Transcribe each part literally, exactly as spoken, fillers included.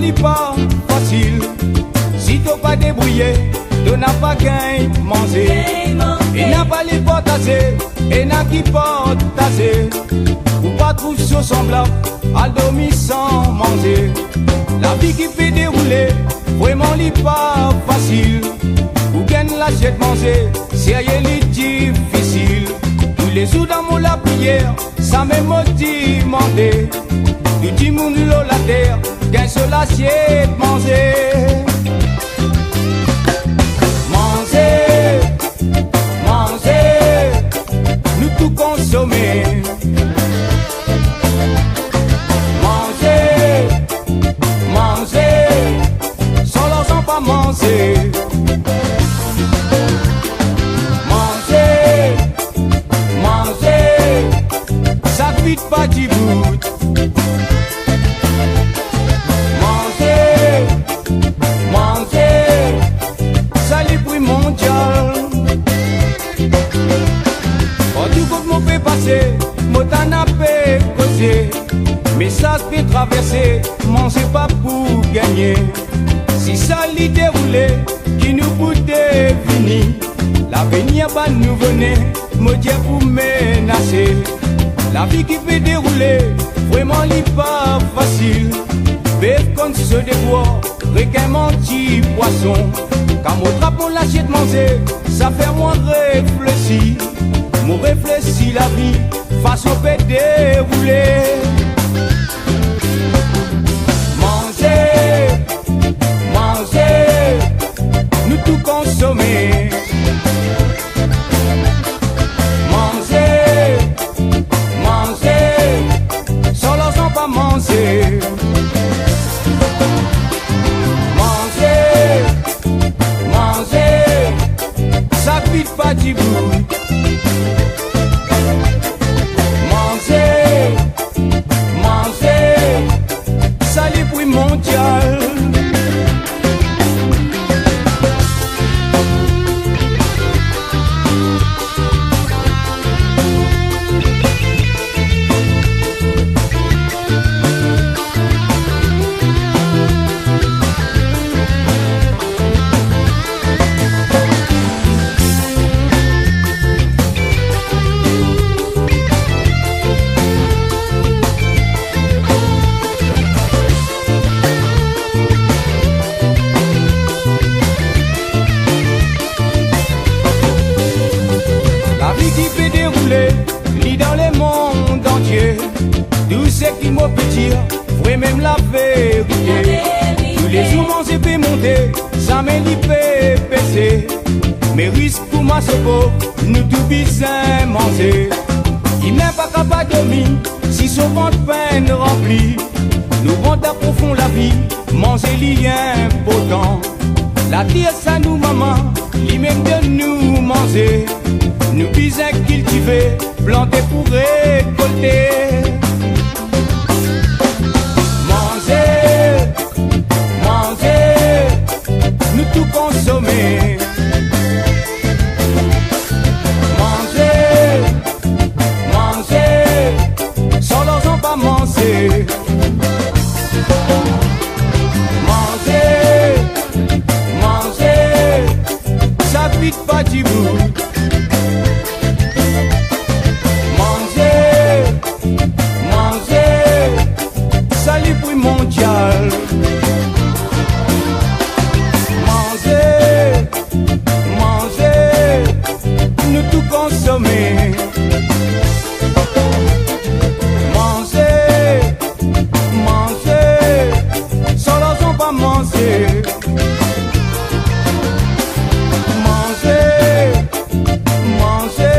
Li pa fasil. Si to pa débouyé, to na pa gingn manzé. Gingn manzé. É na pa lé partazé, é na ki partazé. Ou pa trouv so sanblab, al dormi san manzé. La vi ki pé déroulé, vréman li pa fasil. Ou gingn lasièt manzé, sérié li difisil. Tou lé zour dan mon lapriyèr, sa mèm mo di mandé. Tout dimoun lo la tèr gingn so lasièt manzé. Manzé, manzé, nou tou konsomé. Manzé, manzé, san larzan pa manzé. Manzé, manzé, sa kuit pa dibout. Manzé, manzé, sa lé pri mondial. Partou kot mo pé pasé, mo tana pé kozé. Mésaz pé travèrsé, manzé pa pou gingné. Si sa li déroulé, ki nou pou dévini? Lavenir bann nouvo-né, mo di pou ménasé. La vi ki pé déroulé, vréman li pa fasil. Bèf konn so dévwar, rékin, manti, pwason. Kan mo trap mon lasièt manzé, sa fé amoin réflési. Mo réflési la vi, fason pé déroulé. Manzé, manzé, nou tou konsomé. Manzé, manzé, san larzan pa manzé. Manzé, manzé, sa kuit pa dibout. Manzé, manzé, sa lé pri mondial. La vi ki pé déroulé, li dan le mond antié. Tou sak mo pé dir, vré mèm la vérité. La vérité. Tou lé zour manzé pé monté, zamé li pé bésé. Mé risk pou maso pov, nou tou bizin manzé. Imin pa kapab dormi si son vant pèn ranpli. Nou rant a profon la vi, manzé li inportan. La tèr sa nou momon, li mèm donn nou manzé. Nou bizin kiltivé, planté pou rékolté. Manzé, manzé, nou tou konsomé. Manzé, manzé, san larzan pa manzé. Manzé, manzé, sa kuit pa dibout. Manzé, manzé, sa lé pri mondial. Manzé, manzé, nou tou konsomé. Manzé, manzé, san larzan pa manzé. Manzé, manzé,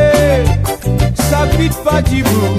sa kuit pa dibout.